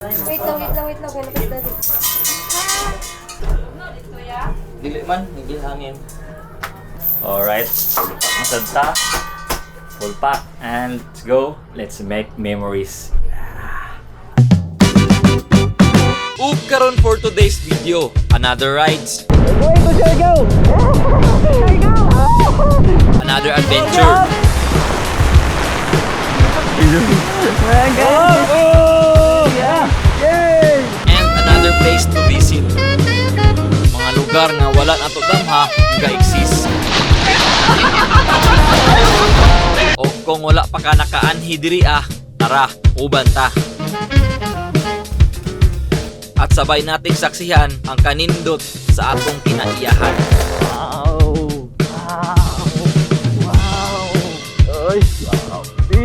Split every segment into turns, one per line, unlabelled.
Wait lang, wait lang, wait lang. Kaya labas, Daddy.
Dili man, nigil hangin. Alright, full pack na sad ta. Full pack and let's go. Let's make memories.
Ug karon for today's video, another rides. Another adventure. And another place to visit. Mga lugar nga wala nato damha nga exist. O kung wala pa ka nakaanhi diri ah, tara, uban ta. At sabay nating saksihan ang kanindot sa atong kinaiyahan.
Wow! Wow! Wow! Ay, grabe!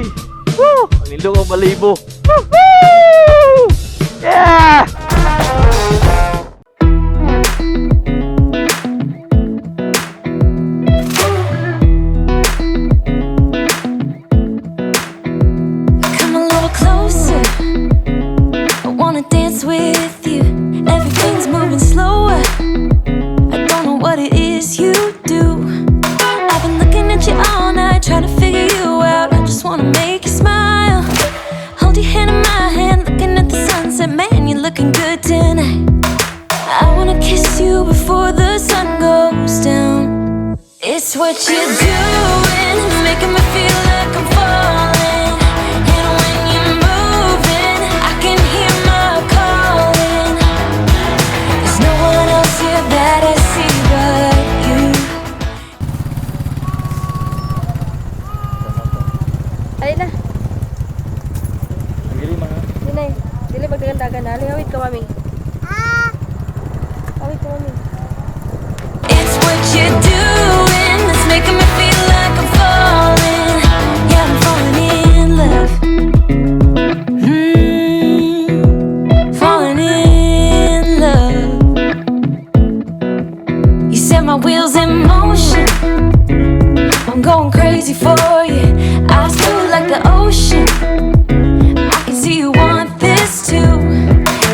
Woo! Ang nindot ang balibo. Woohoo! Yeah!
Come a little closer. I wanna dance with you. Everything's moving slower. I don't know what it is you do. I've been looking at you all night, trying to figure you out. I just wanna make you smile. Hold your hand in my hand, looking at the sunset. Man, you're looking good tonight. I wanna kiss you before the sun goes down. It's what you're doing, making me feel like I'm falling. And when you're moving, I can hear my calling. There's no one else here that I see but you.
Ayun na.
Ang gili mga.
Dinay. Dili magdagan-dagan na. Awit ka, Mami. Ah! Awit ka, Mami.
It's what you're doing that's making me feel like I'm falling. Yeah, I'm falling in love. Falling in love. You set my wheels in motion. I'm going crazy for you. Eyes blue like the ocean. I can see you want this too.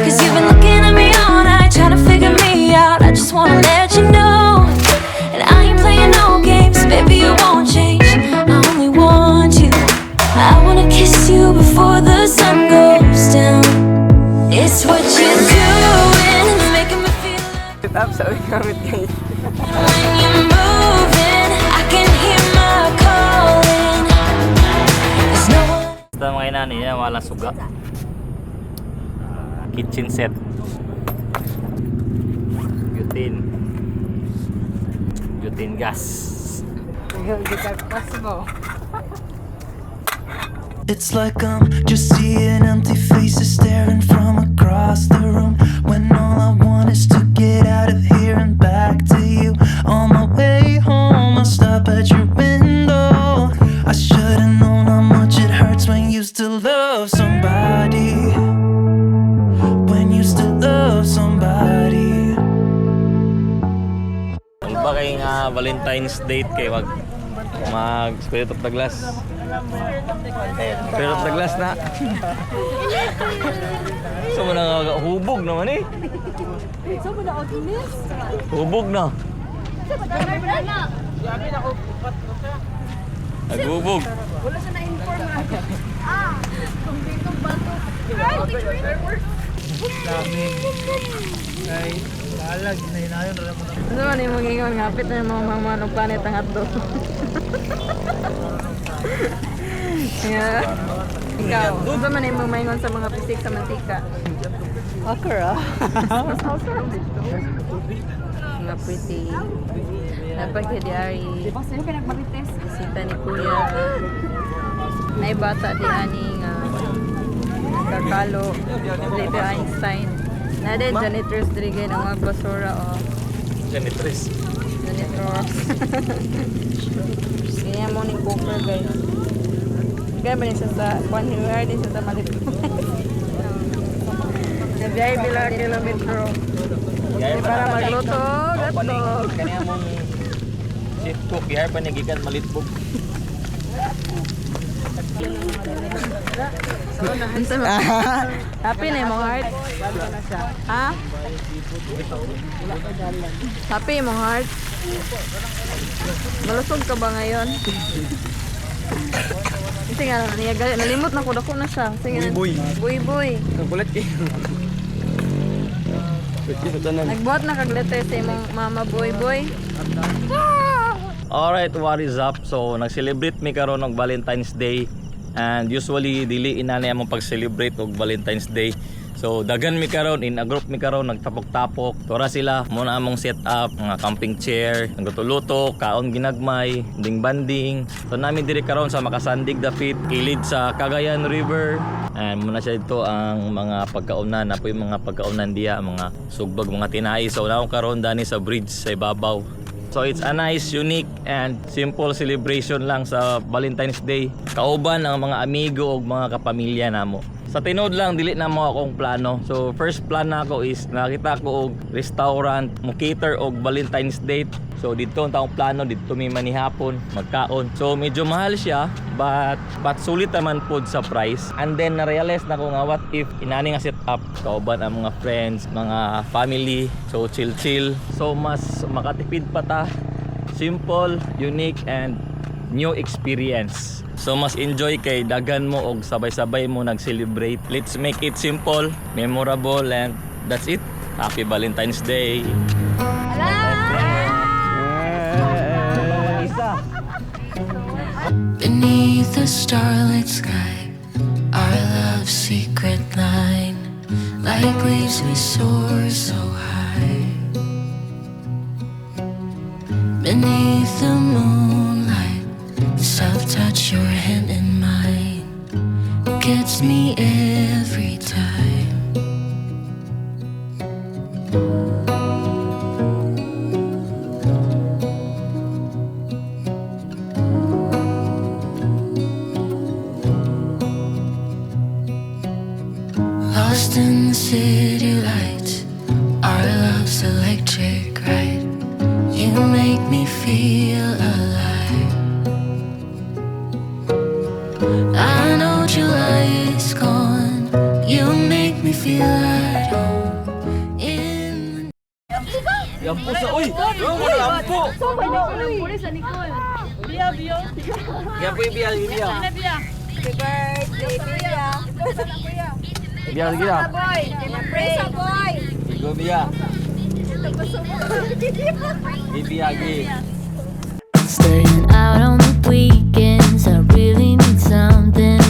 'Cause you've been looking at me all night, trying to figure me out. I just wanna let you know. And I ain't playing no games, baby, you won't change. I only want you. I wanna kiss you before the sun goes down. It's what you're doing, it's making me feel like.
Sit up sa gamit, guys.
When you're moving, I can hear my calling. There's no one.
Basta mga inani, yan, wala suga. Kitchen set. Butane. Butane gas.
It's like I'm just seeing empty faces staring from across the room. When all I want is to get out of here and back to you. On my way home, I stop at your window. I should've known how much it hurts when you still love somebody. When you still love somebody.
Ang ba kay nga Valentine's date kay mag Spirit of the Glass. Spirit of the Glass na. So mo na hubog naman eh.
So, mo na miss.
Hubog na. Naghubog.
Wala siya na-inform na. Ah! Kung dito bato.
Ano man yung mga ingon nga, apit na yung mga mama ng planet ang hotdog. Yeah. Ikaw, ano man yung mga ingon sa mga pisik sa mantika?
Okra.
Mga pretty. Napaghidiari. Bisita ni Kuya. May bata di ani nga nagkakalo. Little Einstein. Na din janitors diri gay ng mga basura oh.
Janitress.
Janitor. Ganyan mo ni cooker, guys. Kaya ba siya sa one year din siya sa malit. Nabiyay bila kilometro. Para magluto, gatlo.
Kanya mong chef cook, gihar pa ni gikan malitbog.
Unsa man? Happy na imong heart? Ha? Happy imong heart? Malusog ka ba ngayon? Kasi nga, niya gali, nalimot na ko, dako na siya. Sige,
Buy,
buy, buy.
Kagulat kayo.
Nagbuhat na kag letter sa imong mama, boy, boy.
Alright, what is up? So, nag-celebrate mi karon og Valentine's Day and usually dili inani among pag-celebrate og Valentine's Day. So, daghan mi karon, in a group mi karon, nagtapok-tapok. Tora sila, mao na among set up, mga camping chair, nagluto-luto, kaon ginagmay, ding banding. So, namin diri karon sa Makasandig dapit, kilid sa Cagayan River. And mao na siya dito ang mga pagkaunan, na po yung mga pagkaunan diya, mga sugbag, mga tinai. So, naon karon dani sa bridge sa ibabaw. So it's a nice, unique, and simple celebration lang sa Valentine's Day. Kauban ang mga amigo o mga kapamilya namo. Sa tinuod lang, dili na mo akong plano. So first plan nako is nakita ko og restaurant mo cater og Valentine's date. So dito ang taong plano, dito mi manihapon, magkaon. So medyo mahal siya, but sulit naman pod sa price. And then na-realize na ko nga what if inani nga set up kauban ang mga friends, mga family. So chill chill. So mas makatipid pa ta. Simple, unique and new experience. So mas enjoy kay dagan mo og sabay-sabay mo nag-celebrate. Let's make it simple, memorable, and that's it. Happy Valentine's Day. Isa.
Beneath the starlit sky, our love's secret line, like leaves we soar so high. Beneath the moonlight, the soft touch your hand in mine gets me every time. Lost in the city lights, our love's electric ride. You make me feel alive. I know July is gone. You make me feel at home. In
Lampo sa uy. Lampo. Yan po yung biya, biya.
Happy birthday, Bia.
Biya, sige na.
Boy, pray. Boy.
Go biya. Biya, gi.
Staying out on the weekends, I really need something.